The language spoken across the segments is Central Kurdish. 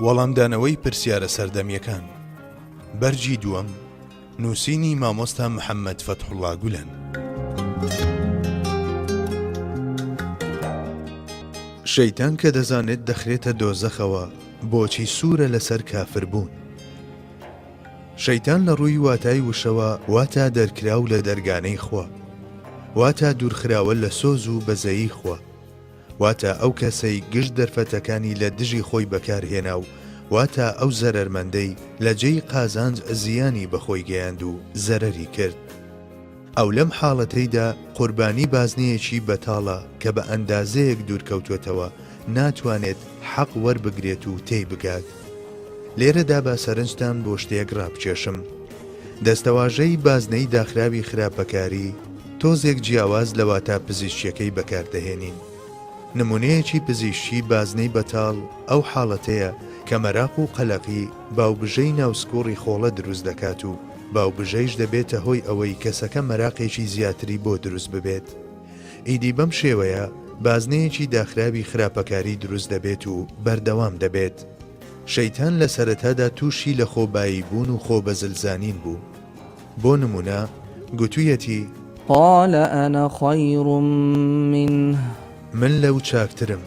وەڵامدانەوەی پرسیارە سەردەمیەکان بەرگی دووەم نووسینی مامۆستا محەممەد فەتحوڵا گولەن. شەیتان کە دەزانێت دەخرێتە دۆزەخەوە بۆچی سوورە لەسەر کافر بوون؟ شەیتان لە ڕووی واتای وشەوە واتا دەرکراو لە دەرگانەی خوا، واتا دوورخراوە لە سۆز و بەزەیی خوا، واتە ئەو کەسەی گشت دەرفەتەکانی لە دژی خۆی بەکار هێنا و واتە ئەو زەرەرمەندەی لە جێی قازانج زیانی بە خۆی گەیاند و زەرەری کرد. ئەو لەم حاڵەتەیدا قوربانی بازنەیەکی بەتاڵە کە بە ئەندازەیەک دوور کەوتووەتەوە ناتوانێت حەق وەربگرێت و تێی بگات. لێرەدا با سەرنجتان بۆ شتێک ڕابکێشم. دەستەواژەی بازنەی داخراوی خراپەکاری تۆزێک جیاواز لە واتا پزیشکیەکەی بەکاردەهێنین. نمونەیەکی پزیشکی بازنەی بەتاڵ ئەو حاڵەتەیە کە مەراق و قەلەقی باوبژەی ناو سکوڕی خۆڵە دروست دەکات و باوبژەیش دەبێتە هۆی ئەوەی کەسەکە مەراقێکی زیاتری بۆ دروست ببێت. ئیدی بەم شێوەیە بازنەیەکی داخراوی خراپەکاری دروست دەبێت و بەردەوام دەبێت. شەیتان لە سەرەتادا تووشی لەخۆبایی بوون و خۆبەزلزانین بوو. بۆ نموونە گوتویەتی. قال انا خیر منه. من لەو چاکترم.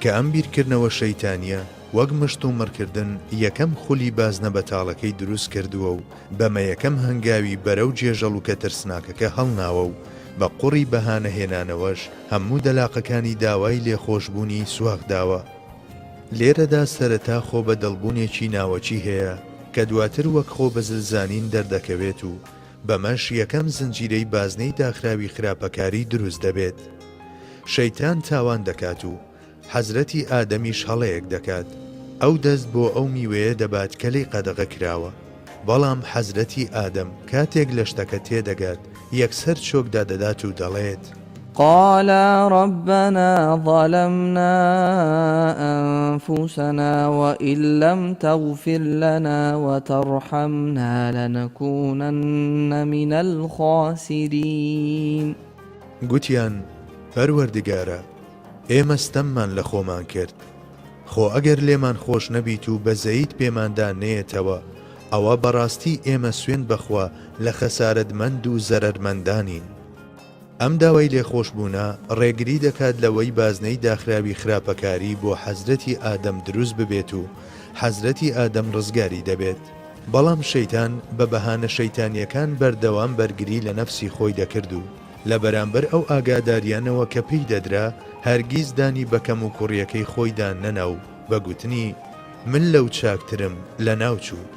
کە ئەم بیرکردنەوە شەیتانییە وەک مشتومڕکردن یەکەم خولی بازنە بەتاڵەکەی دروست کردووە و بەمە یەکەم هەنگاوی بەرەو گێژەڵوکە ترسناکەکە هەڵناوە و بە قوڕی بەهانە هێنانەوەش هەموو دەلاقەکانی داوای لێخۆشبوونی سواغ داوە. لێرەدا سەرەتا خۆ بە دڵبوونێکی ناوەکی هەیە کە دواتر وەک خۆ بەزلزانین دەردەکەوێت و بەمەش یەکەم زنجیرەی بازنەی داخراوی خراپەکاری دروست دەبێت. شەیتان تاوان دەکات و حەزرەتی ئادەمیش هەڵەیەک دەکات، ئەو دەست بۆ ئەو میوەیە دەبات کە لێی قەدەغە کراوە، بەڵام حەزرەتی ئادەم کاتێک لە شتەکە تێدەگات یەکسەر چۆک دادەدات و دەڵێت. قالا ربنا ظلمنا انفسنا وان لم تغفر لنا وترحمنا لنکونن من الخاسرین. گوتیان، پەروەردگارا ئێمە ستەممان لە خۆمان کرد، خۆ ئەگەر لێمان خۆش نەبیت و بەزەییت پێماندا نەیەتەوە، ئەوە بەڕاستی ئێمە سوێند بەخوا لە خەسارەتمەند و زەرەرمەندانین. ئەم داوای لێخۆشبوونە ڕێگری دەکات لەوەی بازنەی داخراوی خراپەکاری بۆ حەزرەتی ئادەم دروست ببێت و حەزرەتی ئادەم ڕزگاری دەبێت. بەڵام شەیتان بە بەهانە شەیتانیەکان بەردەوام بەرگری لە نەفسی خۆی دەکرد و لە بەرامبەر ئەو ئاگاداریانەوە کە پێی دەدرا هەرگیز دانی بە کەموکوڕیەکەی خۆیدا نەنا و بە گوتنی، من لەو چاکترم، لەناوچوو.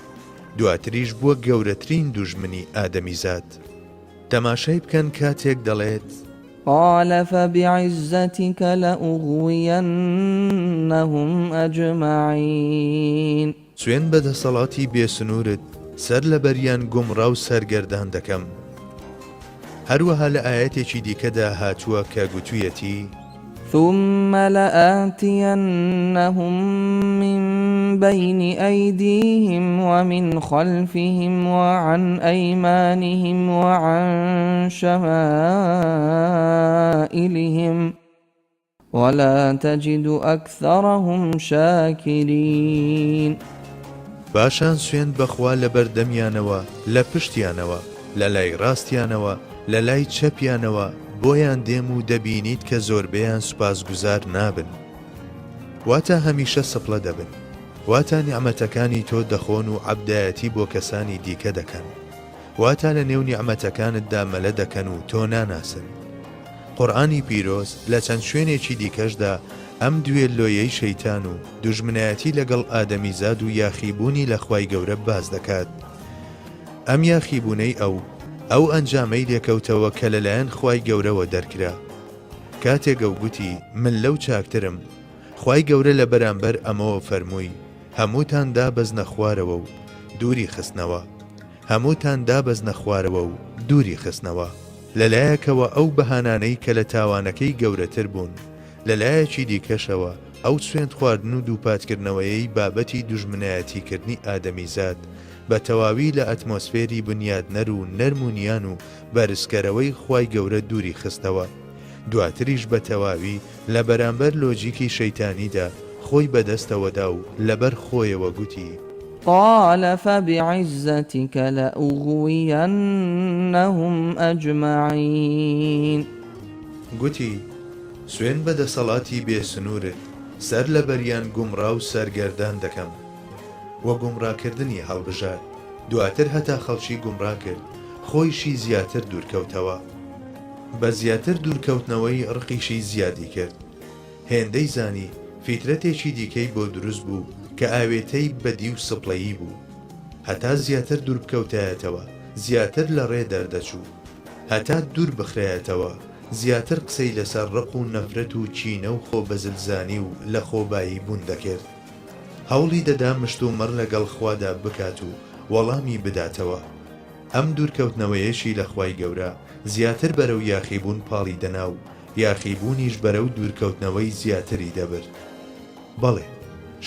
دواتریش بووە گەورەترین دوژمنی ئادەمیزاد. تەماشای بکەن کاتێک دەڵێت. قال فبعزتک لأغوینهم اجمعین. سوێند بە دەسەڵاتی بێ سنوورت سەر لەبەریان گومڕا و سەرگەردان دەکەم. هەروەها لە ئایەتێکی دیکەدا هاتووە کە گوتویەتی. ثم لآتینهم من بین ایدیهم ومن خلفهم وعن ایمانهم وعن شمائلهم ولا تجد اکثرهم شاکرین. پاشان سوێند بەخوا لەبەردەمیانەوە لە پشتیانەوە لە لای ڕاستیانەوە لە لای چەپیانەوە بۆیان دێم و دەبینیت کە زۆربەیان سوپاسگوزار نابن واتە هەمیشە سپڵە دەبن واتە نیعمەتەکانی تۆ دەخۆن و عەبدایەتی بۆ کەسانی دیکە دەکەن واتە لە نێو نیعمەتەکانتدا مەلە دەکەن و تۆ ناناسن. قورئانی پیرۆز لە چەند شوێنێکی دیکەشدا ئەم دوێللۆیەی شەیتان و دوژمنایەتی لەگەڵ ئادەمیزاد و یاخیبوونی لە خوای گەورە باس دەکات. ئەم یاخیبوونەی ئەو، ئەو ئەنجامەی لێکەوتەوە کە لەلایەن خوای گەورەوە دەرکرا. کاتێک ئەو گوتی من لەو چاکترم، خوای گەورە لە بەرامبەر ئەمەوە فەرمووی هەمووتان دابەزنە خوارەوە و دووری خستنەوە. هەمووتان دابەزنە خوارەوە و دووری خستنەوە. لە لایەکەوە ئەو بەهانانەی کە لە تاوانەکەی گەورەتر بوون، لە لایەکی دیکەشەوە ئەو سوێندخواردن و دووپاتکردنەوەیەی بابەتی دوژمنایەتیکردنی ئادەمیزاد بە تەواوی لە ئەتمۆسفێری بنیادنەر و نەرم و نیان و بەرزکەرەوەی خوای گەورە دووری خستەوە. دواتریش بە تەواوی لە بەرامبەر لۆجیکی شەیتانیدا. خۆی بە دەستەوە دا و لەبەر خۆیەوە گوتی. قال فبعزتک لأغوینهم اجمعین. گوتی، سوێند بە دەسەڵاتی بێ سنوورت، سەر لە بەریان گومڕا و سەرگەردان دەکەم. و گومڕاکردنی هەڵبژارد. دواتر هەتا خەڵکی گومڕا کرد، خۆیشی زیاتر دوورکەوتەوە. بە زیاتر دوورکەوتنەوەی ڕقیشی زیادی کرد. هێندەی زانی فیترەتێکی دیکەی بۆ دروست بوو کە ئاوێتەی بەدی و سپڵەیی بوو. هەتا زیاتر دووربکەوتایەتەوە، زیاتر لە ڕێ دەردەچوو. هەتا دوور بخرایەتەوە، زیاتر قسەی لەسەر ڕق و نەفرەت و کینە و خۆبەزلزانی و لەخۆبایی بوون دەکرد. هەوڵی دەدا مشتومڕ لەگەڵ خوادا بکات و وەڵامی بداتەوە. ئەم دوورکەوتنەوەیەشی لە خوای گەورە زیاتر بەرەو یاخیبوون پاڵی دەنا و یاخیبوونیش بەرەو دوورکەوتنەوەی زیاتری دەبرد. بەڵێ،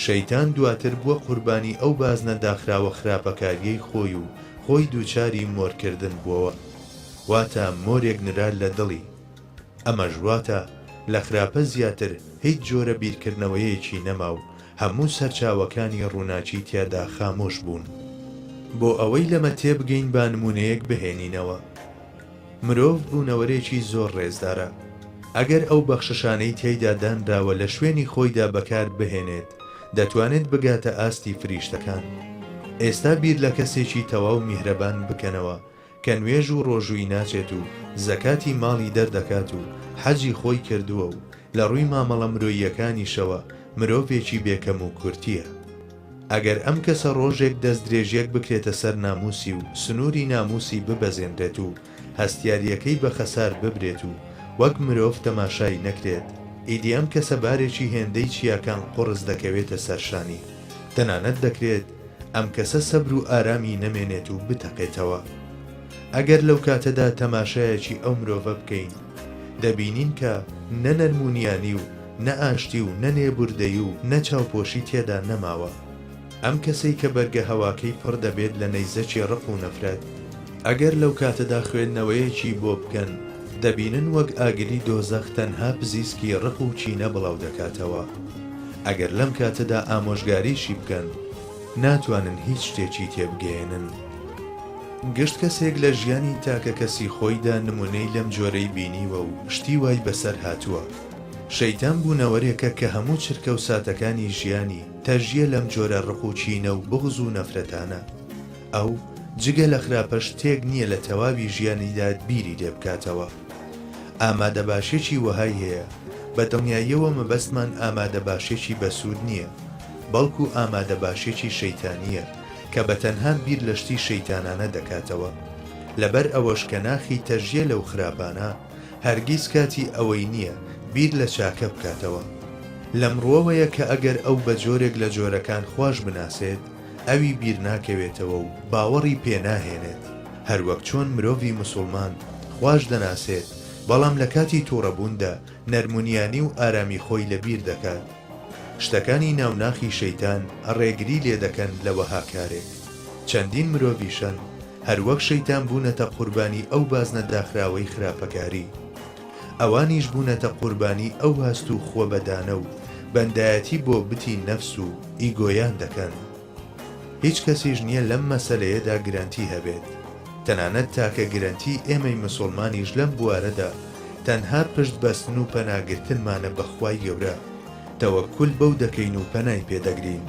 شەیتان دواتر بووە قوربانی ئەو بازنە داخراوە خراپەکارییەی خۆی و خۆی دووچاری مۆرکردن بووەوە. واتە مۆرێک نرا لە دڵی. ئەمەش واتە لە خراپە زیاتر هیچ جۆرە بیرکردنەوەیەکی نەما و هەموو سەرچاوەکانی ڕووناکی تیادا خامۆش بوون. بۆ ئەوەی لەمە تێبگەین با نموونەیەک بهێنینەوە. مرۆڤ بوونەوەرێکی زۆر ڕێزدارە. ئەگەر ئەو بەخششانەی تیایدا دانراوە لە شوێنی خۆیدا بەکار بهێنێت، دەتوانێت بگاتە ئاستی فریشتەکان. ئێستا بیر لە کەسێکی تەواو میهرەبان بکەنەوە کە نوێژ و ڕۆژووی ناچێت و زەکاتی ماڵی دەردەکات و حەجی خۆی کردووە و لە ڕووی مامەڵە مرۆییەکانیشەوە مرۆڤێکی بێ کەموکورتییە. ئەگەر ئەم کەسە ڕۆژێک دەستدرێژیەک بکرێتە سەر ناموسی و سنووری ناموسی ببەزێنرێت و هەستیارییەکەی بە خەسار ببرێت و وەک مرۆڤ تەماشای نەکرێت، ئیدی ئەم کەسە بارێکی هێندەی چیاکان قوڕس دەکەوێتە سەر شانی. تەنانەت دەکرێت ئەم کەسە سەبر و ئارامی نەمێنێت و بتەقێتەوە. ئەگەر لەو کاتەدا تەماشایەکی ئەو مرۆڤە بکەین، دەبینین کە نە نەرمونیانی و نە ئاشتی و نە لێبوردەیی و نە چاوپۆشی تێدا نەماوە. ئەم کەسەی کە بەرگە هەواکەی پڕ دەبێت لە نەیزەکی ڕق و نەفرەت، ئەگەر لەو کاتەدا خوێندنەوەیەکی بۆ بکەن، دەبینن وەک ئاگری دۆزەخ تەنها پزیسکی ڕق و کینە بڵاو دەکاتەوە. ئەگەر لەم کاتەدا ئامۆژگاریشی بکەن، ناتوانن هیچ شتێکی تێبگەیەنن. گشت کەسێک لە ژیانی تاکەکەسی خۆیدا نمونەی لەم جۆرەی بینیوە و شتی وای بەسەر هاتووە. شەیتان بوونەوەرێکە کە هەموو چرکە و ساتەکانی ژیانی تەژییە لەم جۆرە ڕق و کینە و بوغز و نەفرەتانە. ئەو جگە لە خراپە شتێک نییە لە تەواوی ژیانیدا بیری لێ بکاتەوە. ئامادەباشیەکی وەهای هەیە، بە دڵنیاییەوە مەبەستمان ئامادەباشیەکی بەسوود نییە، بەڵکو ئامادەباشیەکی شەیتانییە کە بە تەنها بیر لە شتی شەیتانانە دەکاتەوە. لەبەر ئەوەش کە ناخی تەژییە لەو خراپانە، هەرگیز کاتی ئەوەی نییە بیر لە چاکە بکاتەوە. لەم ڕووەوەیە کە ئەگەر ئەو بە جۆرێک لە جۆرەکان خواش بناسێت، ئەوی بیر ناکەوێتەوە و باوەڕی پێ ناهێنێت، هەروەک چۆن مرۆڤی موسوڵمان خواش دەناسێت، بەڵام لە کاتی توڕەبووندا نەرمونیانی و ئارامی خۆی لە بیر دەکات. شتەکانی ناو ناخی شەیتان ڕێگری لێ دەکەن لە وەها کارێک. چەندین مرۆڤیش هەن هەروەک شەیتان بوونەتە قوربانی ئەو بازنە داخراوەی خراپەکاری. ئەوانیش بوونەتە قوربانی ئەو هەست و خوەبەدانە و بەندایەتی بۆ بتی نەفس و ئیگۆیان دەکەن. هیچ کەسیش نیە لەم مەسەلەیەدا گرەنتی هەبێت. تەنانەت تاکە گرەنتی ئێمەی مسوڵمانیش لەم بوارەدا تەنها پشت بەستن و پەناگرتنمانە بە خوای گەورە، تەوەکول بەو دەکەین و پەنای پێ دەگرین.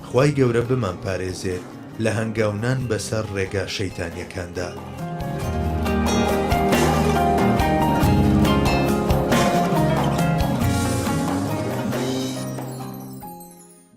خوای گەورە بمانپارێزێت لە هەنگاونان بەسەر ڕێگا شەیتانیەکاندا.